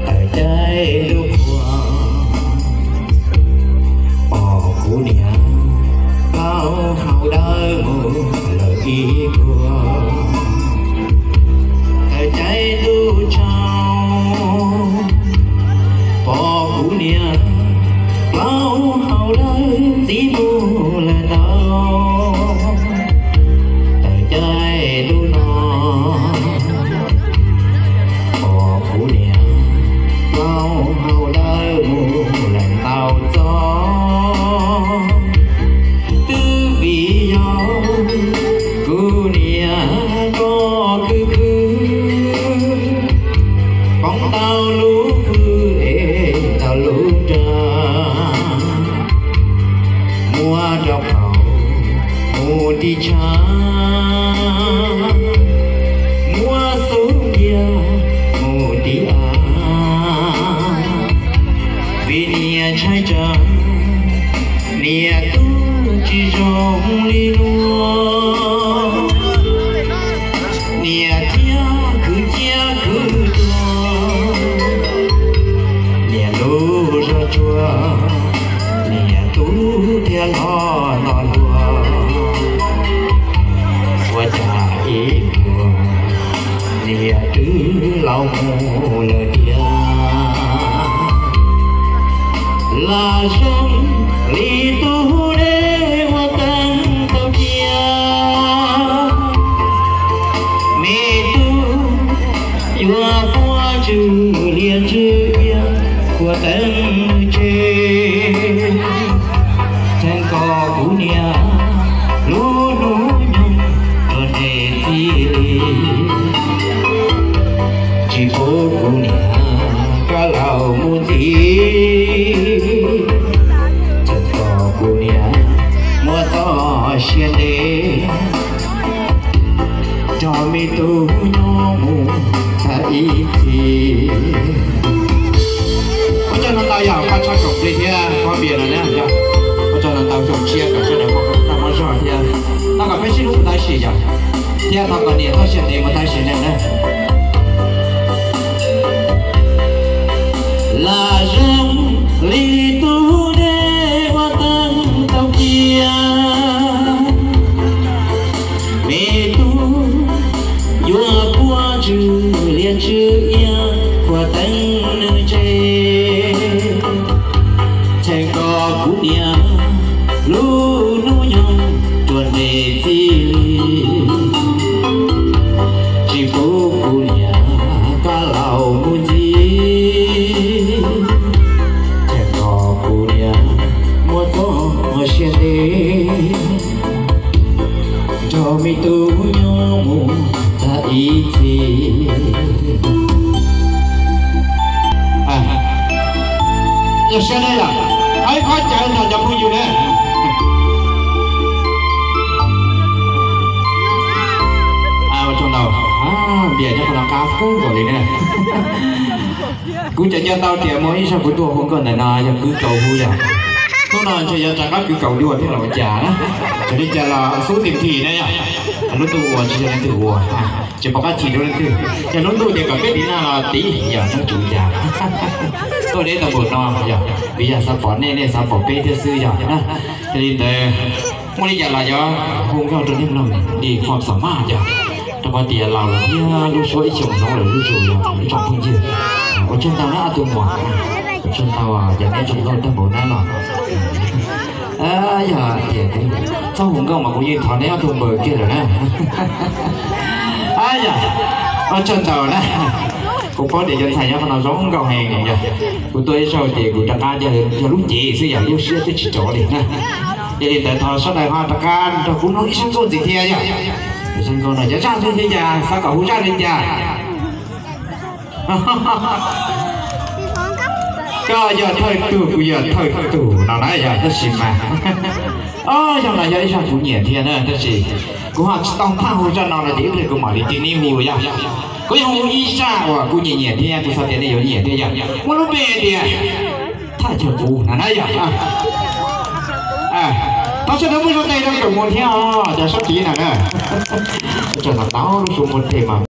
Tawm caij lub qhua, pom kuv niam plaub hau dawb mus lawm ib puag. Tawm caij lub tsaus, pom kuv niam plaub hau dawb ntxiv mus lawm ntau. Tawm caij lub no, pom kuv niam plaub hau dawb mus lawm ntau txoj. Twb vim yog kuv niam koj khwv khwv, poob tau lub hwj es tau lub nra, muab rau qaum mus tim tshav, muab xub ntiag mus tim av. Vim niam ntshai tsam niam tub tsis zoo li luag, niam thiab khwv ciaj khwv tuag, niam lub zog tsuag, niam tub thiaj hlob nto hluas. Ua cas ib puag niam twb laus mus lawm tiag. Lam zoo li tus dej uas teev tau cia, me tub yuav puag tswv liaj tswv iab khuam teev nws tsev. Txheej koj kuv niam lub hnub nyoog tuag nres txij li, tsis pub kuv niam koj laus mus ntxiv. Txheej koj kuv niam muab txoj sia ntev nrog me tub nyob mus tag ib txhis. Ua tsaug ntau ntau yog pab tshaj koom plig thiab pab npias no na yog. Ua tsaug ntau ntau xyoo tshiab kom sawv daws muaj muaj zog thiab thov kom peb sib hlub mus tab sis yog, thiab thov kom niam txoj sia ntev mus tab sis na. Lam zoo li tus dej uas teev tau cia, me tub yuav puag tswv liaj tswv iab khuam teev nws tsev. Txheej koj kuv niam lub hnub nyoog tuag nres txij li, tsis pub kuv niam koj laus mus ntxiv. Txheej koj kuv niam muab txoj sia ntev nrog me tub nyob mus tag ib txhis. Yog siab ne yom, hais qhov cawv ntawm cov phooj ywg ne. Ua tsaug ntau, npias nyob qhov no qab kawg nkaus li ne. Kuv tseem nco tau tias muaj ib zaug kuv tuaj hu nkauj ntawm no yog kwv kaus hu yog. Hnub no ntshe yuav rov qab kwv kaus dua thiab los ua cas na. Txawm li cas los xub tim thim na yog. Lub ntuj ua tsis yog leej twg ua, tsis pom qab chim rau leej twg. Yog lub ntuj tias kom peb tiv nag los tiv yog hnub tsis ua cas. Tuaj deb tau npaum no yog vim yog xav pom nej, nej xav pom peb thiab xwb yog na. Yog li ntawd muaj li cas los yuav hu nkauj rau nej mloog li qhov xam maj yog, rau qhov tias laus lawm thiab lub suab ib xyoos hnub lawm zuj zus yog ib tsoom phooj ywg. Ua tsaug ntau na ob tug muam, ua tsaug ntau cov neb tsoom nkauj tag npaum na los. Yog tias txhob hu nkauj mas kuv yeej thov neb ob tug npaws kiag lawm na. Yog, ua tsaug ntau na. Kuv paub tias cov ntxhais nyob qhov no zoo nkauj heev yog. Kuv tuaj ib zaug ces kuv rov qab yog lub cev xwb yog lub siab twb tsis rov li na. Yog li ntawd thov sawv daws ho rov qab nrog kuv mloog ib zaj nkauj ntxiv thiab yog. Zaj nkauj no yog zaj twg thiab cas xav kom hu zaj li cas? Koj yog thawj tug kuv yog thawj tug no na yog tab sis mas, o, yog no yog ib zaj kuv nyiam thiab na tab sis kuv ho tsis tau thaj hu zaj no no ces ib pliag kuv mam li tig nib hu yog. Kuv yog hu ib zaj uas kuv nyiam nyiam thiab kuv xav tias nej yuav nyiam thiab yog muaj lub npe tias thaj chaw qub no na yog. Thov sawv daws muab suav tes rau Kaus Muas thiab os, cov sab tid na. Tso ntau lub suav muag teg mas